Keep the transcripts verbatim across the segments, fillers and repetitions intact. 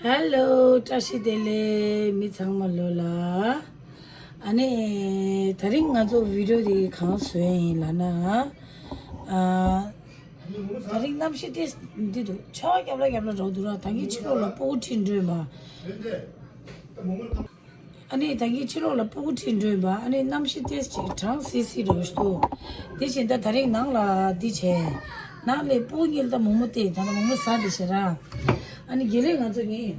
ཧེ་ལོ། བཀྲ་ཤིས་བདེ་ལེགས། མི་ཚང་མ་ལོ་ལ། ཨ་ནི། དེ་རིང་ང་ཚོ་བི་ཌི་ཡོ་འདི་གང་བཟོས་ཡིན་ལབ་ན། ཨ། དེ་རིང་གནམ་གཤིས་དེ་འདི་འདུག་ཆར་པ་རྒྱབ་ལ་རྒྱབ་ལ་འགྲོ་འདུག་ར། ད་གིན་ཕྱི་ལོགས་ལ་སྤུ་གུ་ཁྲིད་འགྲོ་ཡིན་པ། ཨ་ནི་ད་གིན་ཕྱི་ལོགས་ལ་སྤུ་གུ་ཁྲིད་འགྲོ་ཡིན་པ། ཨ་ནི་གནམ་གཤིས་ཏོག་ཙམ་གྲང་སིལ་སིལ་འདྲ་བོ་ཞིག་འདུག་དེ་བཞིན་ད་དེ་རིང་ནང་ལ་འདི་བྱས། ནང་ལ་སྤུ་གུ་གཉིས་ལ་ད་མོག་མོག་སྟེར། ད་ལྟ་མོག་མོག་ཟ་བསྡད་ཤག་ར། ཨ་ནི་དགེ་ལེགས་ང་ཚོ་གཉིས།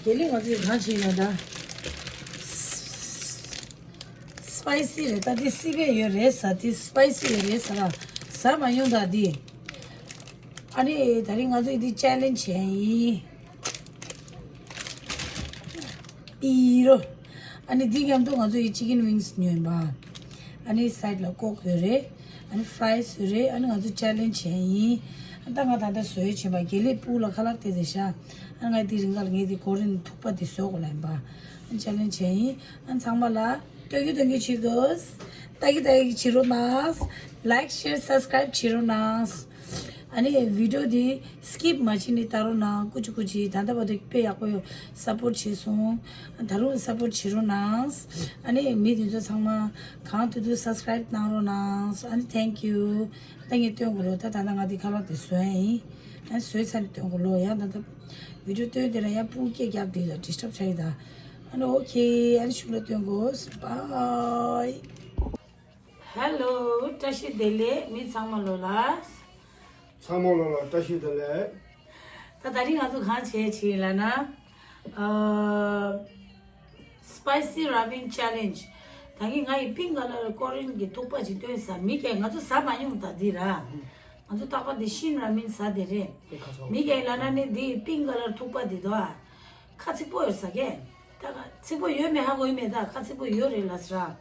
དགེ་ལེགས་ང་ཚོ་གཉིས་གང་བྱས་ན་ད། སི་པའི་སི་རེད། ད་འདི་སི་པའི་ཡོད་རེད་ཟེར། འདི་སི་པའི་སི་ཡོད་རེད་ཟེར་ར། ཟ་མ་མྱོང་ད་འདི། ཨ་ནི་དེ་རིང་ང་ཚོས་འདི་ཅེ་ལེན་ཇི་བྱས་ཡིན། ཨི་རོ། ཨ་ནི་འདི་མཉམ་དུ་ང་ཚོ་ཡི་ཅི་ཀེན་ཝིང་སི་ཉོས་པ། ཨ་ནི་སའེ་ཌི་ལ་ཀོག་ཡོད་རེད། ཨ་ནི་ཕ་རའི་སི་ཡོད་རེད། ཨ་ནི་ང་ཚོ་ཅེ་ལེན་ཇི་བྱས་ཡིན། ཨ་ད་ང་ད་ལྟ་བཟོས་བྱས་པ། དགེ་ལེགས་སྤུ་གུ་ལ་ཁ་ལག་སྟེར་བསྡད་ཤག་ཨ་ནི་ང་འདི་རིང་ག་ལ་ངས་འདི་ཀོ་རི་ཡན་ཐུག་པ་འདི་བཟོ་དགོས་ལབ་ཡིན་པ། ཨ་ནི་ཅེ་ལེན་ཇི་བྱས་ཡིན། ཨ་ནི་ཚང་མ་ལ་སྟོན་རྒྱུ་སྟོན་རྒྱུ་བྱེད་དགོས། ལྟ་གི་ལྟ་གི་བྱེད་རོགས་གནང་། ལའེག་ཤེར་སབ་སི་ཀ་རའིབ་བྱེད་རོགས་གནང་། ཨ་ནི་བི་ཌི་ཡོ་འདི་སི་ཀིབ་མ་བྱེད་ནི་ལྟ་རོགས་གནང་། ཀུ་ཅི་ཀུ་ཅི། ད་ལྟ་བར་དུ་དཔེ་ཡག་པོ་སབ་པོར་བྱས་སོང་། ད་རུང་སབ་པོར་བྱེད་རོགས་གནང་། ཨ་ནི་མི་དེ་ཚོ་ཚང་མ་གང་ཐུབ་ཐུབ་སབ་སི་ཀ་རའིབ་གནང་རོགས་གནང་། ཨ་ནི་ཐེང་ཀིའུ། ད་ངས་སྟོན་དགོས་ལོ། ད་ད་ལྟ་ང་འདི་ཁ་ལག་དེ་བཟོ་ཡ་ཡིན། ཨ་ནི་བཟོས་ཚར་ནས་སྟོན་དགོས་ལོ། ཡང་ད་ལྟ་བི་ཌི་ཡོ་སྟོན་དེ་ལ་ཡང་སྤུ་གུ་སྐད་རྒྱབ་དེ་ལ་ཌི་སི་ཊབ་བྱ་ཡི་ད། ཨ་ནི་ཨོ་ཁེ། ཨ་ནི་གཞུག་ལ་སྟོན་དགོས། བྷའི། ཧེ་ལོ། བཀྲ་ཤིས་བདེ་ལེགས། མི་ཚང་མ་ལོ་ལ། ཚང་མ་ལོ་ལ་བཀྲ་ཤིས་བདེ་ལེགས། ད་ད་རིང་ང་ཚོ་གང་བྱས་བྱས་ལབ་ན། ཨ། སི་པའི་སི་ར་མེན་ཅེ་ལེན་ཇི། ད་གིན་ང་ཡི་པིང་ཀ་ལར་ཀོ་རི་ཡན་གྱི་ཐུག་པ་ཅིག་སྟོན་ས། མི་གས་ང་ཚོ་ཟ་མ་མྱོང་ད་འདི་ར། ང་ཚོ་རྟག་པར་འདི་ཤིན་ར་མེན་ཟ་བསྡད་རེད། མི་གས་ལབ་ན་ནི་འདི་པིང་ཀ་ལར་ཐུག་པ་འདི་དོ་ཨ། ཁ་ཚིག་པོ་ཡོད་ས་གས། ད་ཁ་ཚིག་པོ་ཡོད་མེད་ཧ་གོ་ཡི་མེད། ད་ཁ་ཚིག་པོ་ཡོད་རེད་ལབ་ས་ར།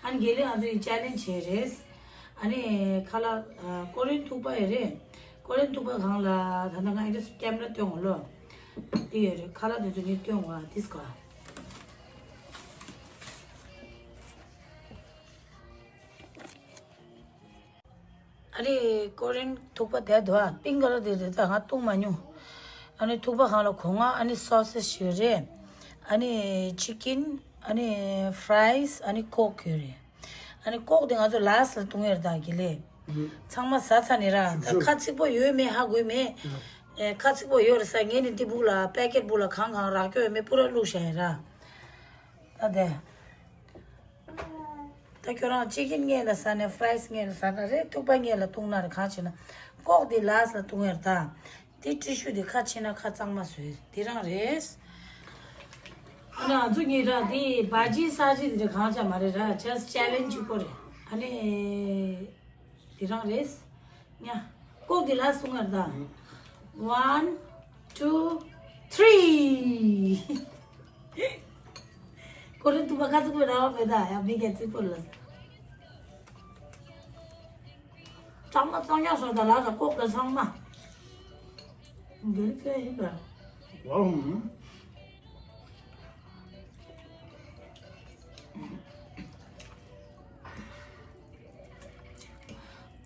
ཨ་ནི་དགེ་ལེགས་ང་ཚོ་ཡི་ཅེ་ལེན་ཇི་བྱས་རེད། ཨ་ནི་ཁ་ལག་ཨ་ཀོ་རི་ཡན་ཐུག་པ་ཡོད་རེད། ཀོ་རི་ཡན་ཐུག་པ་སྒང་ལ་ད་ལྟ་ང་ཨི་འདྲ་ཀེམ་ར་སྟོན་དགོས་ལོ། འདི་ཡོད་རེད། ཁ་ལག་དེ་ཚོ་ངས་སྟོན་དགོས། ཨ་དིས་ཀ་ཨ་ནི་ཀོ་རི་ཡན་ཐུག་པ་དེ་དོ་ཨ། པིང་ཀ་ལར་དེ་རེད། ད་ང་བཏུང་མ་མྱོང་། ཨ་ནི་ཐུག་པ་སྒང་ལ་གོང་ང་ཨ་ནི་སོ་སེ་ཇི་ཡོད་རེད། ཨ་ནི་ཅི་ཀེན། ཨ་ནི་ཕ་རའི་སི། ཨ་ནི་ཀོག་ཡོད་རེད། ཨ་ནི་ཀོག་དེ་ང་ཚོ་ལཱ་སི་ལ་བཏུང་ཡོད་རེད། ད་དགེ་ལེགས། ཚང་མ་ཟ་ཚར་ནས་ར། ད་ཁ་ཚིག་པོ་ཡོད་མེད་ཧ་གོ་ཡི་མེད། ཨེ་ཁ་ཚིག་པོ་ཡོད་རེད་ས། ངས་ནི་འདི་སྦུག་ལ་པེ་ཀེ་ཊི་སྦུག་ལ་གང་གང་རག་རྒྱུ་ཡོད་མེད་པུ་ར་བླུགས་བཞག་ཡིན་ར། ད་དེ། ད་ཁྱོད་རང་ཅི་ཀེན་ངེད་ལ་ཟ་ནས་ཕ་རའི་སི་ངེད་ལ་ཟ་ན་རེད། ཐུག་པ་ངེད་ལ་བཏུང་ན་རེད། གང་བྱེད་ན། ཀོག་འདི་ལཱ་སི་ལ་བཏུང་ཡོད་རེད་ད། འདི་ཏྲི་ཤུ་འདི་ཁ་ཕྱེ་ན་ཁ་གཙང་མ་བཟོས་འདི་རང་རེད། ཨ་ནི་ང་ཚོ་གཉིས་ར་འདི་བ་ཇི་ས་ཇི་འདི་རེད། གང་བྱ་མ་རེད་ར། ཇ་སི་ཅེ་ལེན་ཇི་གཅིག་པོ་རེད། ཨ་ནི་འདི་རང་རེད། ཉ། ཀོག་འདི་ལཱ་སི་བཏུང་ཡོད་རེད་ད། One, two, three. ཀོ་རི་ཡན་ཐུག་པ་ཁ་ཚིག་པོ་ར་བ་བེ་ད་ཡ་མི་ག་ཚིག་པོ་ལ། གཙང་མ་གཙང་རྐྱང་བཟོ་ད་ལ་ཟ། ཀོག་ལ་ཚང་མ། འདི་ལ་ཚད་ཡིན་པ། ཝའོ།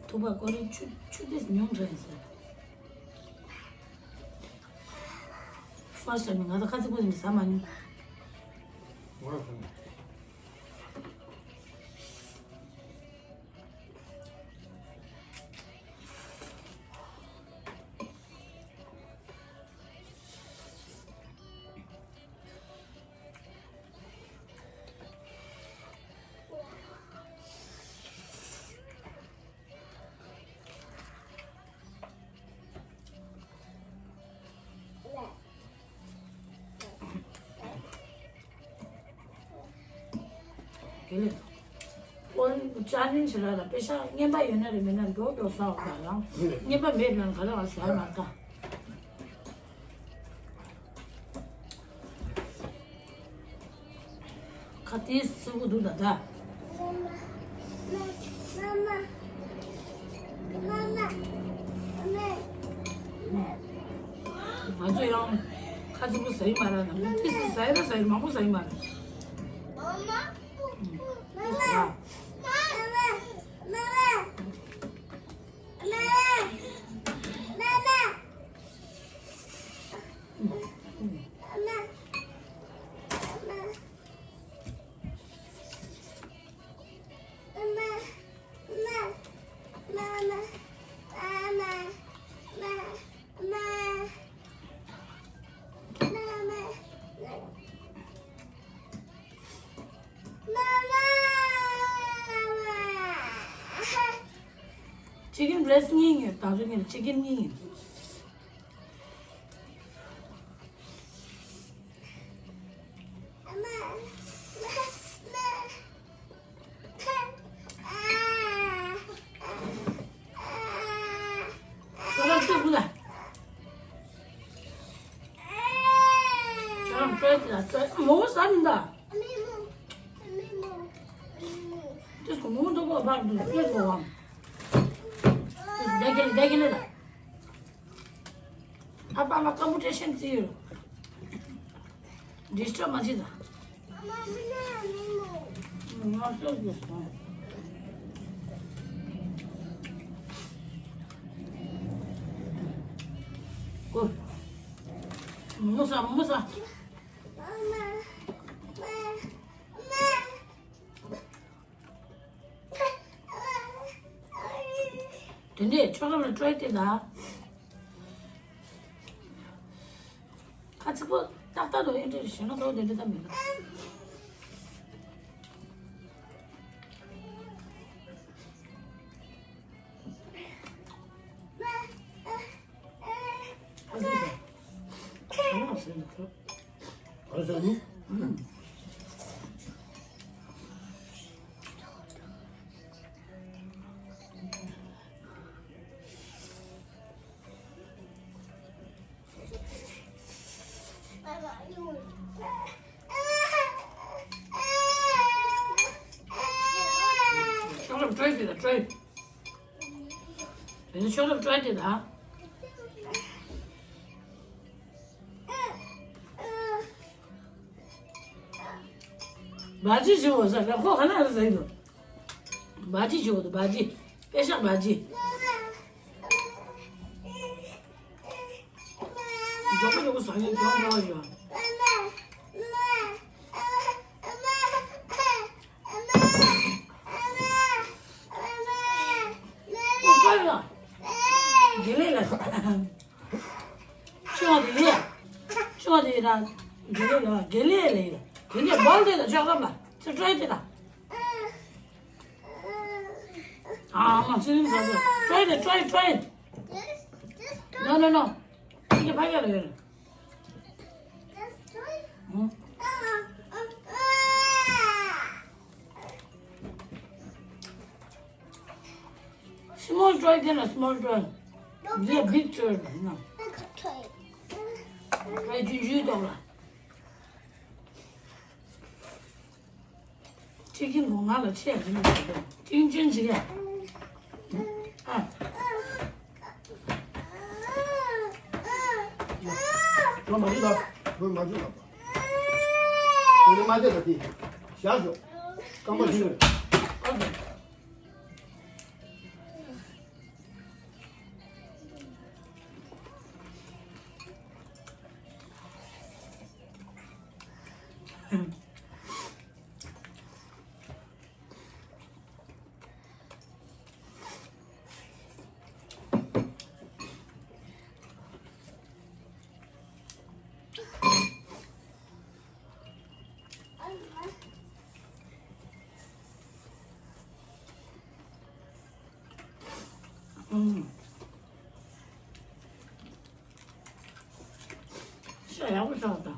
ཐུག་པ་ཀོ་རི་ཡན་ཆུ་ཆུ་དེ་ཉུང་དྲགས་ཡིན་ཟེར། ཕར་སི་ཊའིམ་ང་ད་ཁ་ཚིག་པོ་ཟ་མ་མྱོང་། དེ་ལས་ཀོ་རི་ཡན་ཅ་ལེན་ཇི་ལ་ལ་པེ་ཤ་རྔན་པ་ཡོད་ན་རེ་མེད་ན་མགྱོགས་མགྱོགས་ཟ་བ་དང་། རྔན་པ་མེད་ན་ག་རེ་བ་ཟ་མ་དང་། ཁ་ཏིས་སུ་གུ་འདུག་ད་ད། ང་ཚོ་ཡང་ཁ་ཚིག་པོ་ཟ་ཡི་མ་རེད། ནམ་རྒྱུན་ཏིས་ཟ་ཡི་ར་ཟ་ཡི་མང་པོ་ཟ་ཡི་མ་རེད། ཏིས་ཟ། ལས་གཉིས་ཉོས། ད་ཚོད་ཉོས་ཆི་ཀན་གཉིས་ཉོས། ཁྱོད་རང་ཚོ་སུ་ལ། ཁྱོད་རང་ཚོ་ལ་ཚོ་མོ་ཟ་མི་འདའ། དེ་སུ་མོ་འདུག་གོ་བར་འདུག་ཤེས་གོ་བ། དེ་སུ་བདེ་གི་ལ་བདེ་གི་ལ་ལ། ཨ་ཕ་ལ་ཀམ་པུ་ཊེ་ཤན་བརྩི་ཡོད། ཌིས་ཊརབ་མ་བྱེད་དང་། ང་ཤོག་གི་སོང་། ཀོ། མོ་ས་མོ་ས། དེ་འདྲས་ཆོག་རབ་ལ་སྤྲོད་དེ་ད། ཁ་ཚིག་པོ་ཏག་ཏག་ཏུ་ཨེ་འདྲས་ཞེ་ན་ཚོགས་དེ་འདྲས་ད་མི་འདུག་ཁ་ཚིག་པོ། ཨ་ཟ་ནི། ཤོག་ལེབ་སྤྲོད་དེ་ད་སྤྲོད། དེ་ནི་ཤོག་ལེབ་སྤྲོད་དེ་ད། བ་ཇི་ཞིག་འོ་ས་ར་ཁོ་ཧ་ན་ར་ཟ་ཡི་འདུག་བ་ཇི་ཞིག་འོ་འདུག་བ་ཇི། པེ་ཤག་བ་ཇི། མགྱོགས་པོ་མགྱོགས་པོ་ཟ་ཡི་མགྱོགས་མགྱོགས་ཡོད། ཨོ་པ་ལ། དགེ་ལེགས་ལ། ཆུང་བ་དེ་ལས། ཆུང་བ་དེ་རང་། དགེ་ལེགས་ལ་དགེ་ལེགས་ལ་ཡིན། དེ་ནས་སྦོལ་དེ་ལ་ཆགས་རབས་ལ་ཚེ་སྤྲོད་དེ་ལ། ཨ་མ་ཚེ་རིང་ཟ་ཟ་སྤྲོད་དེ་སྤྲོད་སྤྲོད། No, no, no. ཁྱི་ཕ་ག་ལ་ཡོད། ཨང་། Small toy དེ་ལ་small toy. They are big toy. No. Toy ཆུང་ཆུང་དང་ལ། ཁྲིག་ཁྲིག་མོ་ང་ལ་ཆས་ཀྱི་མི་འདུག་ཁྲིག་ཆུང་ཆུང་ཡ། ཨ། ཁྱོད་མ་བྱུང་ལ། ཁྱོད་མ་བྱུང་ལ། ཁྱོད་མ་བྱུང་ལ་དེ། བཞག་ཤོག་རྐང་པ་བྱུང་། ཨ། ཨུམ། ཤ་ཡག་པོ་ཆགས་དང་།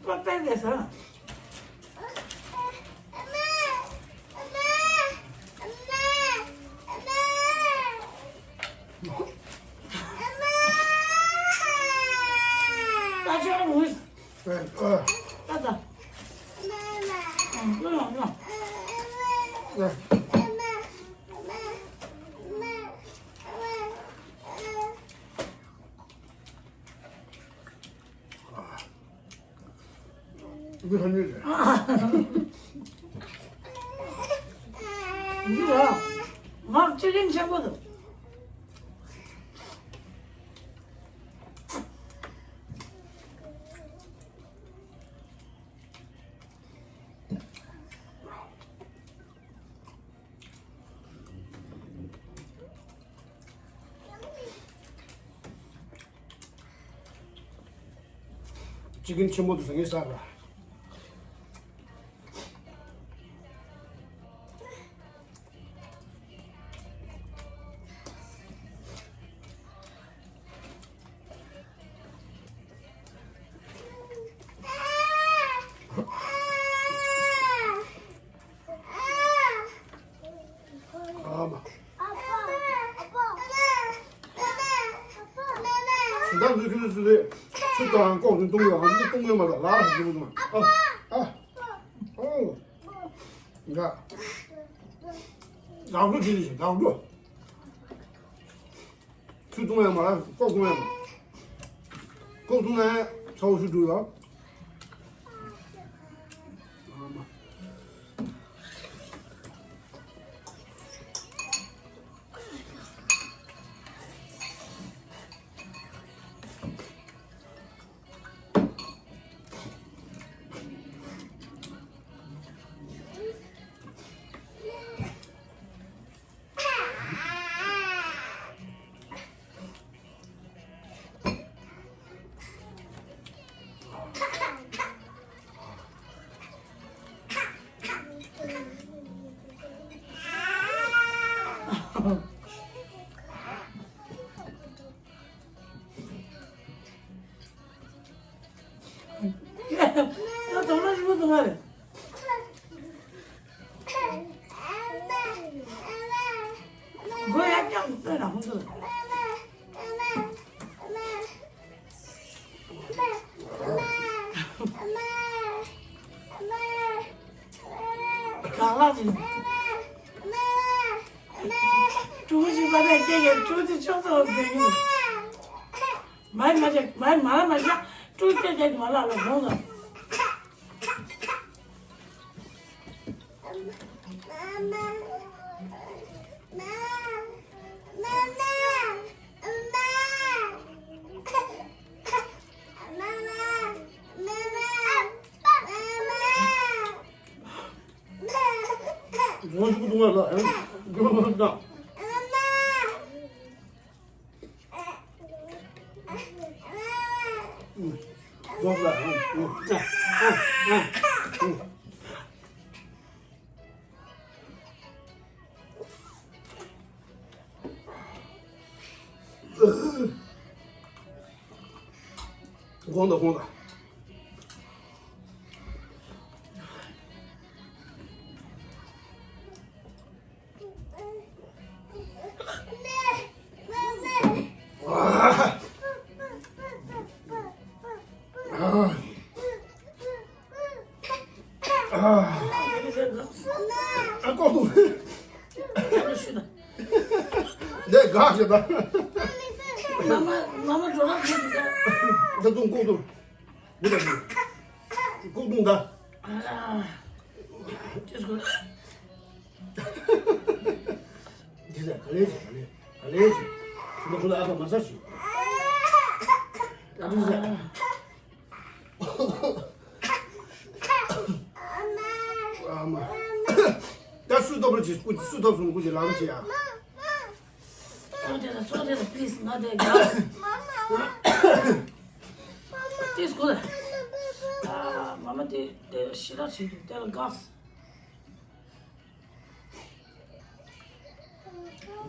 ཀ་ པས་ཟ། ད་ཆ་ངུས། ད་ད། ཨ། ཡོང་ཡོང་ཡོང་། འདི་ཧ་ནི་རེད། འདི་ལ་ང་ཚེ་རིང་ཆེན་པོ་འདུག་ཅི་གིན་ཆེན་པོ་དུ་ཟ་ངེས་ས་ར། ཨ་མ། ད་འདི་ཁྱོད་ཚོ་ཚོ་ཆུ་དང་ལྐོག་ནས་བཏུང་ཡོད། ཨ་འདི་བཏུང་ཡོད་མ་རེད། ལ་ར་ཞིག་བཏུང་ཨ། ཨ། ཨོ། འགའ། འགག་འགྲོ་བྱེད་ཀྱི་ཞིག་འགག་འགྲོ། ཆུ་བཏུང་ཡང་མ་རེད། ལྐོག་བཏུང་ཡང་མ་རེད། ལྐོག་བཏུང་ན་ཚ་བོ་ཞིག་འགྲོ་ཡོད། ཡ་དོ་ལོ་ཞིག་མ་དུ་མ་རེད། མགོ་ཡར་བརྐྱངས་སྟོན་ན་ཧུན་དུ། གང་ལགས་ཀྱི། ཕྲུ་གུ་ཞིག་པ་ནས་སྐྱེ་ཡོད། ཕྲུ་གུ་ཆུང་ཆུང་ཚོ་འདོད་ཀྱི་འདུག་མའི་མ་བྱེད། མའི་མ་ལ་མ་བྱེད། ཀྲུའུ་ཏེ་ཏེ་མ་ལ་ལ་དགོངས་དང་དགོངས་དག་དགོངས་དག་ཨ་ཀོ་ཏུ། ལས་དགའ་ཞེ་ད། མ་མ་མ་མ་འགྲོ་ལ་ཁ་ཅིག་ད་དུང་ཀོ་ཏུ། མི་ད་ཀོ་ཏུ་ད། ཨ་ཅེས་གོ། འདི་ཟ་ག་ལེ་ཟ་ག་ལེ་ག་ལེ་ཟ། ཁོ་ཁོ་ཨ་ཕ་མ་ཟ་ཞིག་ཨ་འདི་ཟ། ཨ་མ། ད་སུ་ཐོབ་རོགས་བྱེད། སུ་ཐོབ་སོང་སྐུ་ཅི་ལག་བྱེད་ཨ། སོང་དེ་ལ་སོང་དེ་ལ་པི་ལི་སི་ང་དེ་དགའ། ཏིས་ཀུ་ལ། ཨ་མ་མ་དེ་དེ་ཞི་ར་བྱེད་དུ་དེ་ལ་དགའ།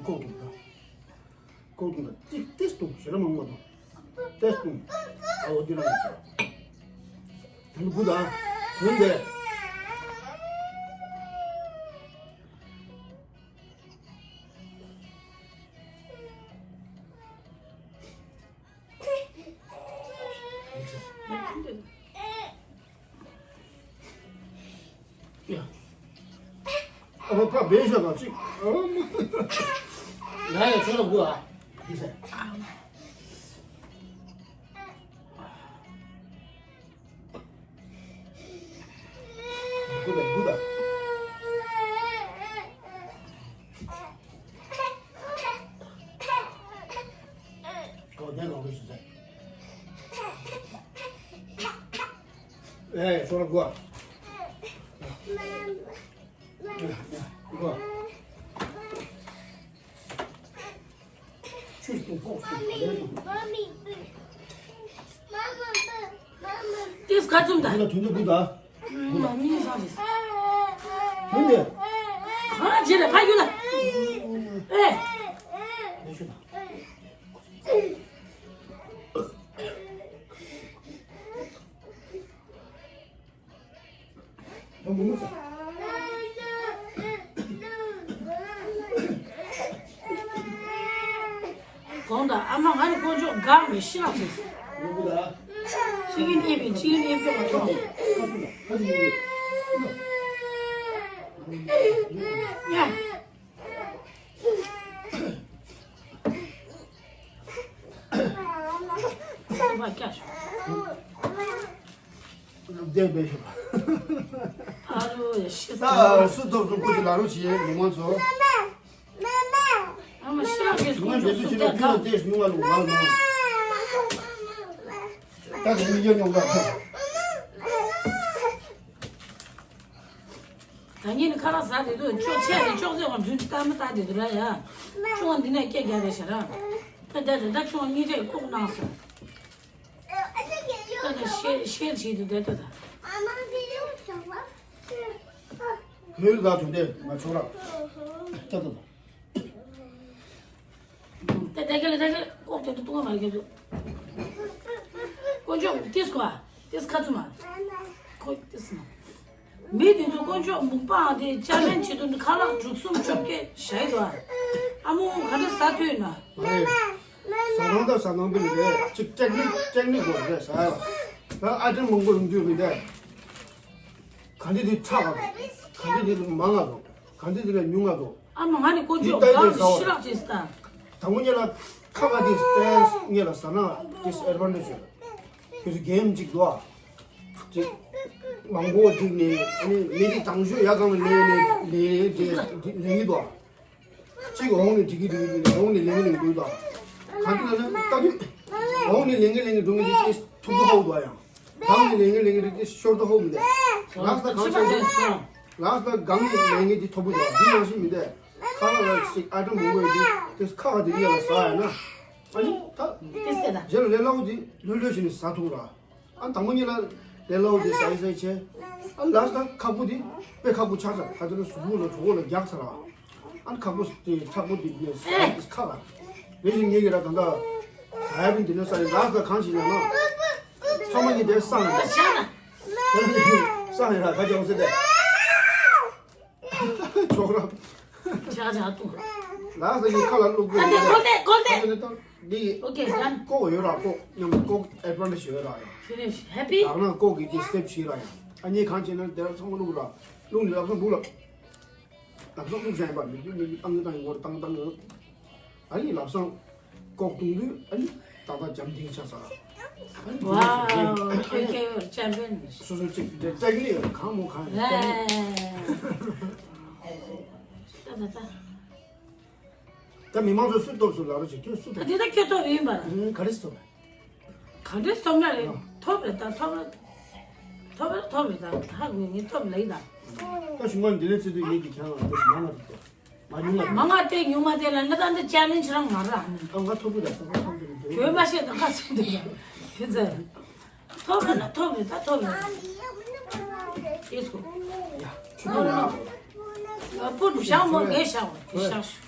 ཀོ་ཏུ་ད། ཀོ་ཏུ་ད་ཏིས་ཏིས་ཏུ་ཞི་ར་མ་མ་དང་། ཏིས་ཏུ། ཨ་འོ་དེ་ལ་ང་ཞི་ར། དུང་དུ་བུ་དང་། དུང་དེ། ཡ། ཨ་ཕ་ཕ་བེ་ཤ་དང་གཅིག་ཨ་མ། ཡ་ཡ་ཁྱོད་ལ་དགོས་ཨ། དེ་ཟེར། དགོས་པ་དགོས་པ། ཨོ་དེ་གང་དུ་ཞུ་ཟེར། ཨེ་ཤོར་དགོས། དགོས། ཆུ་དུང་ཕོག་སུ་ག་ལེར་དུ། ཏིས་ག་ཚུམ་ད། ལ་དུང་དུ་དགོས་ད། མ་མི་ཡིན་སང་ཞིག་དུང་དུ། ཁོ་རང་རྗེས་ལ་ཕ་ཡུལ་ལ། ཨེ། ལས་ཤུ་ད། གོང་དང་ཨ་མ་ང་ནི་དཀོན་མཆོག་གང་མི་ཤི་ལགས་ཟེར། གཅིག་གིས་གཉིས་པའི་གཅིག་གིས་གཉིས་པའི་མ་ཐོག་ཡ། སོ་པ་སྐྱ་ཤོག་ལུག་རྫས་སྦས་ཤོག་ཨ་རོ་ཡ་ཤི་ད་སོང་། སུ་ཐོབ་སོང་ཁོ་ཅི་ལ་རུ་བྱེད་མི་མང་ཚོ། ཨ་མ་ཤི་ལགས་ཀྱིས་ང་ཁོང་འདི་ཚོ་ཚོ་ཅི་ལ་ཚུར་ལ་ལྟ་ལྟས་སྨྱུང་བ་ལུག་མང་མང་། ད་དེ་མི་སྐྱོ་མྱོང་ག་ད་ངས་ནི་ཁ་ལག་ཟ་དེ་དུས་ཅོག་ཆས་དེ་ཅོག་ཙེ་བར་འཛུལ་ལྟ་མི་ལྟ་དེ་དུས་ར་ཡ། ཅོག་འདི་ནས་སྐད་རྒྱག་རེད་ཤག་ར། ད་ད་ད་ད་ཅོག་གཉིས་ཆས་ལྐོག་གནང་ཟེར། ད་ད་ཤེར་ཤེར་བྱེད་དུ་བསྡད་ད་ད། ཧེ་ལ་དུ་འདེ་མ་ཆོག་ར། ད་ད་ད། ད་ད་ག་ལ་ད་ག་ལ་ལྐོག་དེ་དུ་ཏུ་མ་གི་དུ། དཀོན་མཆོག་ཏིས་ཁོ་ཨ་ཏིས་ཁ་ཚུ་མ། ཁོ་ཏིས་མ། མི་དེ་ཚོ་དཀོན་མཆོག་མུག་པའང་དེ་ཅ་ལན་བྱེད་དུ་ཁ་ལག་དྲུག་གསུམ་བཅོ་བརྒྱད་བཞག་ཡོད་དོ། ཨ་མོ་ག་འདྲ་ཟ་ཐུབ་ཡོད་ན། མ་རེད། ཟ་ནང་དང་ཟ་ནང་པི་ལི་རེད་ཅིག་ཀེག་ནི་ཀེག་ནི་གོ་རེད་ཟ་ཡ། ད་ཨ་ཏི་མང་པོ་ཡོང་དུས་མི་འདས། ག་འདི་དེ་ཁྲག་ག་དོ། ག་འདི་དེ་མང་ང་དོ། ག་འདི་དེ་ལས་ཉུང་ང་དོ། ཨ་མ་ང་ནི་དཀོན་མཆོག་གང་ཤི་ལགས་ཅེས་ད། དང་པོ་ཉེ་ལ་ཁ་བ་དེ་སྟེ་ཉེ་ལ་ཟ་ན་དེ་ཨེ་ཌི་ཝན་ཊེ་ཇི་ཡོད། ཁྱོད་ཚོ་གེམ་གཅིག་འདུག་ཨ། གཅིག་མང་པོ་བསྒྲིགས་ནས་ཨ་ནི་མི་རིགས་དང་ཤོས་ཡ་གང་ལ་ལེན་ནས་ལེན་ལེན་ལེན་གྱི་འདུག་ཨ། གཅིག་འོང་ནས་འགྲིག་གི་འགྲིག་གི་འགྲིག་གི་འོང་ནས་ལེན་གི་ལེན་གི་འདུག་ཨ། གང་ལྟར་ན་ལྟ་དུས་འོང་ནས་ལེན་གི་ལེན་གི་འགྲོ་གི་འདུག་ཅེས་ཐུག་པོ་ཧོ་འདུག་ཨ། ཡང་གང་ནས་ལེན་གི་ལེན་གི་འགྲོ་ཅེས་ཤོར་དུ་ཧོ་མི་འདུག་ལགས་ད་གང་བྱས་ནས་ལགས་ད་གང་ནས་ལེན་གི་འདི་ཐོབ་པོ་འདུག་ཨ། འདི་ནང་བཞིན་མི་འདུག་ཁ་ལ་ལ་ཞིག་ཨ་ཏོ་མང་པོ་ཡོད་དུས་དེ་ཁ་ཁ་དེ་གཉིས་ལ་ཟ་ཡ་ན། ཨ་ནི་ད། དེ་སེ་ད། རྗེས་ལ་ལས་སླ་བོ་དེ་ལྷོད་ལྷོད་བྱས་ནས་ཟ་ཐུབ་ར། ཨ་དང་པོ་གཉིས་ལ་ལས་སླ་བོ་དེ་ཟ་ཡི་ཟ་ཡི་བྱས། ཨ་ལ་ད་ཁག་པོ་དེ་དཔེ་ཁག་པོ་ཆགས་ཚར་ད་དེ་ལ་གཟུགས་པོ་ལ་གྲོད་ཁོག་ལ་རྒྱག་ཚར་ར། ཨ་ཁག་པོ་དེ་ཁག་པོ་དེ་ནས་ཟ་ཡི་ཁག་ར། དེ་བཞིན་ངེད་ཀྱི་ར་ད་ད་ཟ་ཡ་བིན་དེ་ནས་ཟ་ཡི་ལ་ད་གང་བྱས་ན་ན། ཚང་མ་གཉིས་དེ་སང་ཡི་ད། སང་ཡི་ར་ཁ་ཅག་ཟེར་ཏེ། ཆོག་ར། ཆག་ཆག་ཏུ། ལགས་སོ་ཡི་ཁ་ལ་བླུག་དགོས། ཨ་ནི་ཀོལ་ཏེ་ཀོལ་ཏེ། འདི་ཨོ་ཀེ་ཌན། ཀོག་ཡོད་ར་ཀོག་མཉམ་ཀོག་ཨེ་ཌི་ཝན་ཊེ་ཇི་ཡོད་ར་ཡ། ཕི་ནིཤ། ཧེ་པི། ད་ང་ཀོག་གི་དེ་སི་ཊེབ་བྱེད་ར་ཡ། ཨ་ནི་གང་བྱེད་ན་དེ་ར་ཚང་མ་བླུག་ར། བླུག་ནི་ལབ་སོང་འདུག་ལ། ལབ་སོང་བླུག་བཞག་ཡིན་པ་མི་འདུག་མི་འདུག་བཏང་གི་བཏང་གི་འོར་བཏང་བཏང་གི། ཨ་ནི་ལབ་སོང་། ཀོག་བཏུང་དུས་ཨ་ནི་ཏག་ཏག་འཇམ་ཐིང་ཆགས་ས། ཨ་ནི་ཝའོ། ཁེ་ཁེ་ཅེམ་པི་ཡན། སོ་སོ་གཅིག་འདྲ་ཙག་ལི་གང་མོ་གང་ཡོད་ཙག་ལི། ད་ད་ད། ད་མི་མང་ཚོ་སུ་ཐོབ་སུ་ལ་རོ་ཅིག་ཁྱོད་སུ་ད་ཐོབ། དེ་ད་ཁྱོད་ཐོབ་ཡིན་པ། ཨུམ་ག་རེ་སུ་ཐོབ། ག་འདྲས་ཐོབ་ན་རེད། ཐོབ་རེད་ད་ཐོབ་རེད། ཐོབ་རེད་ཐོབ་རེད་ད་ཧ་གོ་ངས་ཐོབ་ལེ་ད། ད་ཞུ་མ་འདི་ལས་ཚེ་དུས་ངེད་ཀྱི་ཁྱང་ལ་ཏོག་ཙམ་མང་བ་རེད་དེ། མ་ཉུང་བ་རེད། མང་བ་དེ་ཉུང་བ་དེ་ལ་ནི་ད་འདི་ཅ་ལེན་ཇི་རང་མ་རག་ནི། ཨ་ང་ཐོབ་གི་རེད་ད་ང་ཐོབ་གི་རེད་འདུག་གྱོད་མ་བཤད་ད་ཁ་སུ་འདུག་ཡ་ཁྱོད་ཚོ། ཐོབ་རེད་ན་ཐོབ་རེད་ད་ཐོབ་རེད། ཡེ་སུ། ཡ་ཆུ་ཐོབ་རེད་ན། ཨ་པོ་འདུག་ཤག་མོ་ངས་ཤག་བ་ཤག་ཤུ།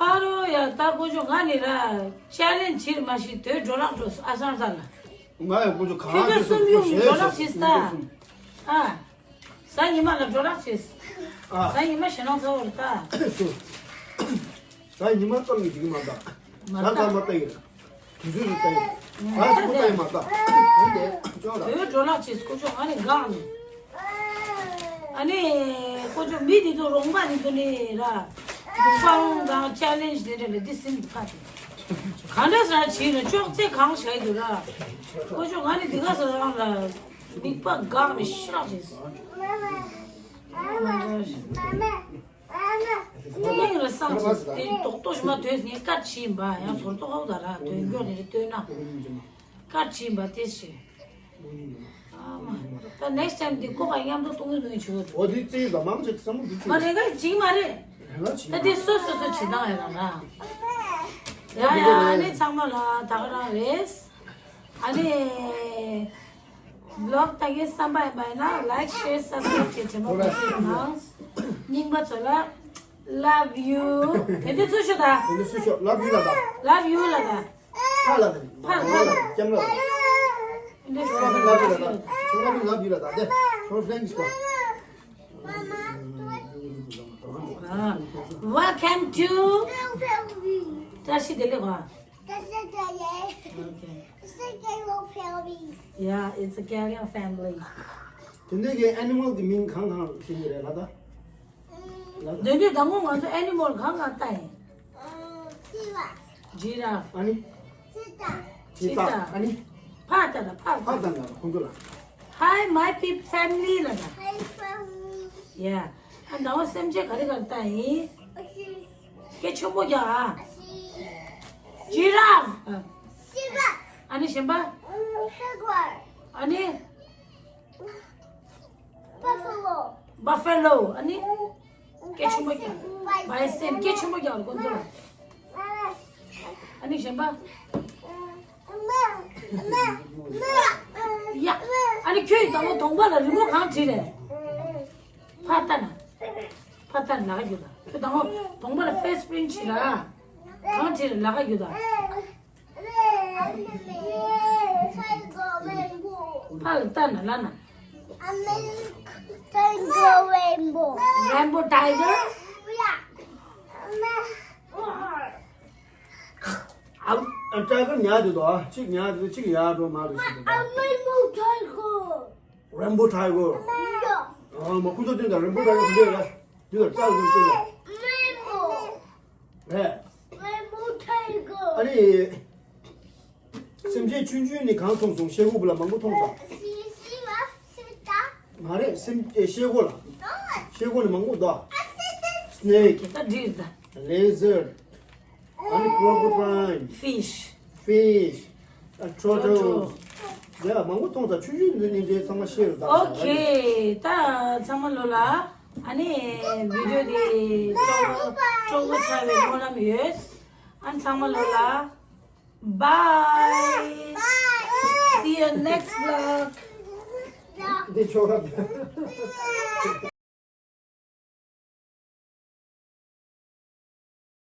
ཧ་རོ་ཡ་ད་ཀོ་ཅོ་ང་ནི་ར་ཅ་ལེན་ཇི་ར་མ་ཤི་དོད་འགྲོ་རག་འགྲོ་ཨ་སང་ས་ལ། ང་ཡང་ཀུ་ཅོ་གང་ཁྱོད་ཚོ་གསུམ་ཡོང་ནས་འགྲོ་རོགས་བྱེད་ས། ཨ། གཟའ་ཉི་མ་ལ་འགྲོ་རོགས་བྱེད། ཨ། གཟའ་ཉི་མ་ཞེ་ནང་ཚོ་བར་ད། གཟའ་ཉི་མ་ཙམ་ནས་འགྲིག་གི་མ་གཏོགས། མ་གཟའ་གཏོགས། ཟ་མ་ལྟ་ཡིན། དུས་ཚོད་རེ་ལྟ་ཡིན། ང་ཚོ་ལྟ་ཡིན་མ་ལྟ། དེ་ལས་ཅོག་ལ། བོད་འགྲོ་ལག་བྱེད་སྐུ་ཅོག་ང་ནི་འགག་ནས། ཨ་ནི་སྐུ་ཅོག་མི་དེ་ཚོ་རོང་པ་དེ་ཚོ་ནི་ར། མུག་པང་དང་ཅ་ལེན་ཇི་དེ་འདྲ་ལ་འདི་སིན་ཁ་དེ། གང་འདྲ་ཟ་བྱས་ན་ཅོག་ཙེ་གང་བྱ་ཡི་འདུག་ར། སྐུ་ཅོག་ང་ནི་འདི་ག་ཟ་རང་ལ་མིག་པ་འགག་ནས་ཤི་རག་བྱས། སྙིང་ལ་སངས་ཀྱི་དེ་རྡོག་རྡོག་ཞིག་མ་ཐོས་ནས་སྐད་ཆ་ཡིན་པ་ཡང་ཟོར་ཏོ་ཧོ་ད་ར་དོན་མགྱོགས་ནས་ལྟོས་ན་སྐད་ཆ་ཡིན་པ་དེ་ཞེས། ཨ་མ། ད་next time་འདི་ཀོ་པ་མཉམ་དུ་གཏོང་གི་འདུག་ཆུ་བོ་དེ། འོ་དེ་རྩེ་ཡོད་པ་མང་ཆེ་བསམ་བློ་འདི་མ་རེ་ག་ཅིག་མ་རེད། རེ་ལ་ཅིག་ད་དེ་སོ་སོ་སོ་བྱེད་སྟངས་ཡོད་ར་ར། ཡ་ཡ་ཨ་ནི་ཚང་མ་ལ་ད་ག་རང་རེད། ཨ་ནི། Vlog་ལྟ་གི་བསམ་པ་ཡིན་པ་ཡིན་ན་like share subscribe་བྱེད་བྱེད་མ་གོ་ཤེས་གནང་། རྙིང་པ་ཚོ་ལ་love you། དེ་འདྲ་ཚུར་ཤོད་ད། དེ་འདྲ་ཚུར་ཤོད། love you་ལ་ད། Love you་ལ་ད། ཕ་ལ་ད། ཕ་ལ་ད། སྐྱབས་ལ་ད། འདི་ཚོ་ལ་ད་love you་ལ་ད། ཚོ་ལ་ད་love you་ལ་ད། དེ་ཚོ་friends་པ། Welcome to བཀྲ་ཤིས་བདེ་ལེགས། Okay. Yeah, it's a carrier family. དེ་འདྲ་གི་animal་གི་མིང་གང་གང་ཤེས་ཀྱི་རེད་ལ་ད། འདི་འདྲའི་ཟླ་ངོ་ང་ཚོ་animal་གང་གང་ལྟ་ཡིན། Giraffe། ཨ་ནི། Cheetah། ཨ་ནི། ཕ་ལྟ་ད་ཕ་ལྟ། ཕ་ལྟ་ན་ཁོང་ཚོ་ལ། Hi my peep family་ལ་ད། Hi family། Yeah། ཨ་ཟླ་བ་སེམས་ཅན་ག་རེ་ག་རེ་ལྟ་ཡིན། སྐད་ཆེན་པོ་རྒྱག་ཨ། Giraffe། ཨ་ནི་གཞན་པ། ཨ་ནི། Buffalo། Buffalo། ཨ་ནི། སྐད་ཆེན་པོ་རྒྱག bison། སྐད་ཆེན་པོ་རྒྱག་ཁོང་ཚོ་ལ། ཨ་ནི་གཞན་པ། ཡ། ཨ་ནི་ཁྱོད་ཡི་དང་པོ་གདོང་པ་ལ་རི་མོ་གང་བྲིས་རེད། ཕ་ལྟ་ན། ཕ་ལྟ་ན་ལ་ག་རྒྱུ་ད། ཁྱོད་དང་པོ་གདོང་པ་ལ་face print་བྲིས་ར། གང་བྲིས་རེད་ལ་ག་རྒྱུ་ད། ཕར་ལྟ་ན་ལ་ན། Tiger rainbow། Rainbow tiger། ཨ། ཨ་tiger་ཉལ་དུ་དོ། གཅིག་ཉལ་དུ་གཅིག་ཡར་འགྲོ་མར་འགྲོ་བྱེད་དུ། Rainbow tiger། Rainbow tiger། ཨ་མ་ཁུ་ཚོ་སྟོན་དང་rainbow tiger་འདི་ལ། འདི་ལ་རྩ་ཟུར་སྟོན་དང་། Rainbow། རེད། Rainbow tiger། ཨ་ནི། སེམས་ཅན་ཆུང་ཆུང་ནི་གང་མཐོང་སོང་། ཤེལ་སྒོ་བུ་ལ་མང་པོ་མཐོང་སོང་། མ་རེད། སེམས་ཨེ་ཤེལ་སྒོ་ལ། ཤེལ་སྒོ་ནི་མང་པོ་འདུག Snake། ད་འདྲིས་ད། Lizard། ཨ་ནི་crocodile། Fish། Fish། Turtle། ཡ་མང་པོ་མཐོང་སོང་། ཆུང་ཆུང་འདི་ནི་འདྲའི་ཚང་མ་ཤེལ་རུ་བཏང་སོང་། Okay། ད་ཚང་མ་ལོ་ལ། ཨ་ནི་video་འདི་སྤྲོ་སྤྲོ་པོ་ཆགས་པའི་སྨོན་ལམ་ཡོད། ཨ་ནི་ཚང་མ་ལོ་ལ། Bye. See you next vlog. འདི་ཆོག་ར།